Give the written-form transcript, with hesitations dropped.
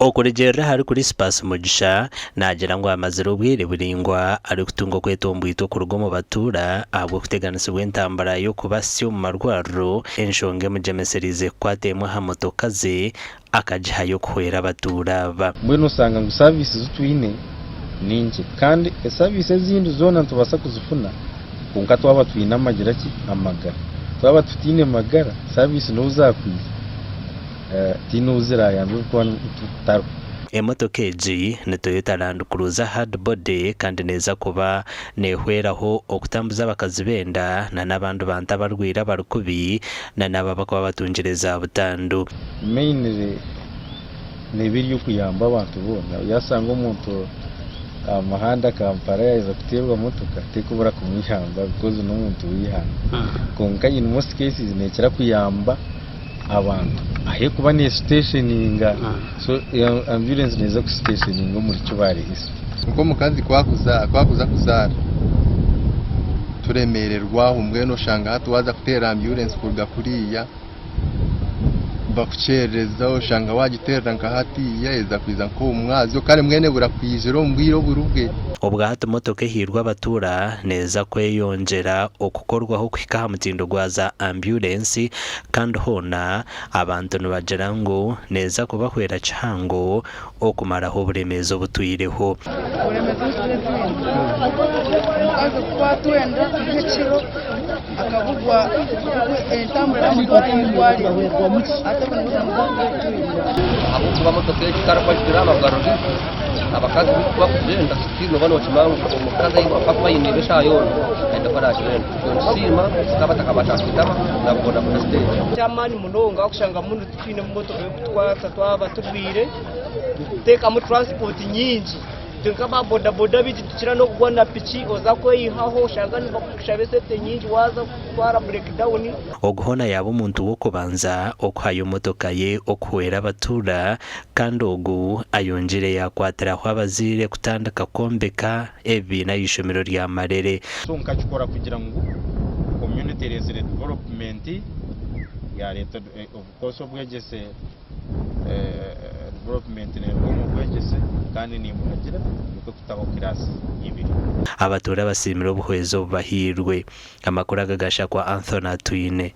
Okurugiirira ahari Crispus Mugisha, naagira ngu amazire obwire buraingwa arikutunga okwetombwitwa okuruga omu batuura ahabw'okuteganisibwa entambura y'okubahitsya omu marwariro, enshonga emugyemesereize kukwata emwe aha motoka ze akagihayo kuhwera abatuura aba. Mbwenu oshanga ngu saviisi ezi twine ni nkye kandi esaviisi ezindi zoona nitubaasa kuzifuna kwonka twaba twine amagira ki? Amagara. Twaba tutaine magara, saviisi n'obu zaakwija tihaine ou ziraayambe ahabw'okuba tutariho. Emotoka egi ni Toyota Land Cruiser Hard Body kandi neeza kuba neehweraho okutambuza abakazi b'enda na n'abandi bantu abarwaire abari kubi na n'abo abarikuba batungire za butandu. Mainly neeba eri okuyamba abantu boona. Yaashanga omuntu aha muhanda Kampala yaaheza kuteerwa motoka terikubura kumwihamba because n'omuntu w'eihanga. Kwonka in most cases neekira kuyamba abantu ahabw'okuba nesitesheninga so ambulance neeza kusitesheninga omuri Kibaale East. Nk'omukazi ku akuza kuzaara turemererwa aho mbwenu oshanga hati waaza kuteera ambyurensi kuruga kuriya bakukyerereza oshanga waagiteerera nka hatiiya eza kwija nk'omu mwazyo kare mbwenu ebura kwizira omu bwire oburi bwe. Obwahati motoka ehairwe abatuura neeza kweyongyera okukorwaho kuhika aha mutindo gwa za ambyurensi kandi hoona abantu nibagira ngu neeza kubahwera kihango okumaraho oburemeezi obutwireho. Oburemeezi obu turiyo twine, omukazi ku atwenda nk'ekiro akabugwa entambura eramutwara ahu arwarire hati obwo nibwo buremeezi obu turiyo twine. Ahabw'okuba motoka egi ku erikuba aha magaro gaitu, abakazi ku barikugyenda nooba nookimanya ngu omukazi ahu arikuba aine iba eshaaha yoona aine ku araagire enda. Nitusiima tukaba tutakaba na bodaboda siteegi. Eky'amaani munonga kushanga mbwenu titwine motoka y'okutwatsa twaba turwaire, nituteekamu turansipoti nyingi. Itwe nk'aba bodaboda baingi nitukira n'okugwa na piki oza kweyihaho oshanga nibakushaba esente nyingi waaza kutwara bureekidawuni. Ogu hoona yaaba omuntu w'okubanza okuhayo motoka ye okuhwera abatuura kandi ogu ayongiire yaakwatiraho abazaire kutandika kwombeka ebibiina aha ishomero rya Marere. So nkakikora kugira ngu community ereetsire development yareeta of course obwegyese development neruga omu bwegyese kandi nimbuhagira nikwo kutaho class ibiri. Abatuura basiimire obuhwezi obubahairwe. Amakuru aga gashakwa Anthony Atwine.